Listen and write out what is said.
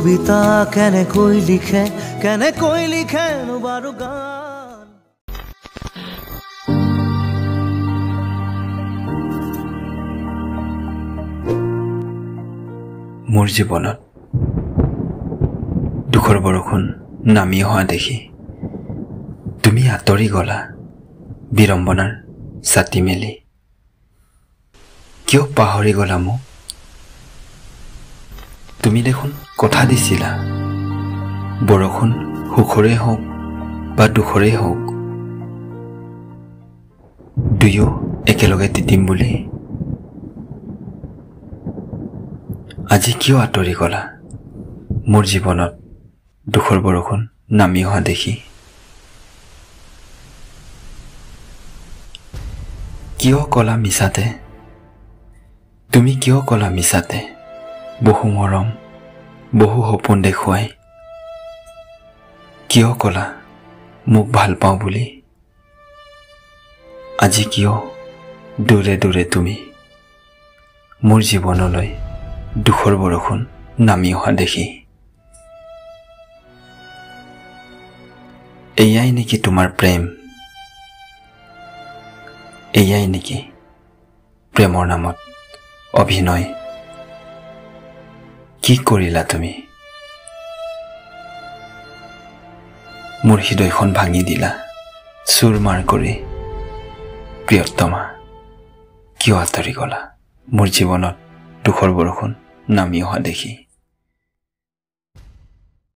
কবিতা কেনেকৈ লিখে, কেনেকৈ লিখেনো বাৰু গান। মোৰ জীৱনত দুখৰ বৰষুণ নামি অহা দেখি তুমি আঁতৰি গ'লা বিড়ম্বনাৰ ছাতি মেলি। কিয় পাহৰি গ'লা মোক? তুমি দেখোন কথা দিছিলা, বৰষুণ সুখৰে হওক বা দুখৰেই হওক দুয়ো একেলগে তিতিম বুলি। আজি কিয় আঁতৰি গ'লা মোৰ জীৱনত দুখৰ বৰষুণ নামি অহা দেখি? কিয় ক'লা মিছাতে, তুমি কিয় ক'লা মিছাতে বহু মৰম বহু সপোন দেখুৱাই? কিয় ক'লা মোক ভাল পাওঁ বুলি? আজি কিয় দূৰে দূৰে তুমি মোৰ জীৱনলৈ দুখৰ বৰষুণ নামি অহা দেখি? এয়াই নেকি তোমাৰ প্ৰেম? এয়াই নেকি প্ৰেমৰ নামত অভিনয়? কি কৰিলা তুমি? মোৰ হৃদয়খন ভাঙি দিলা চুৰমাৰ কৰি। প্ৰিয়তমা, কিয় আঁতৰি গ'লা মোৰ জীৱনত দুখৰ বৰষুণ নামি অহা দেখি?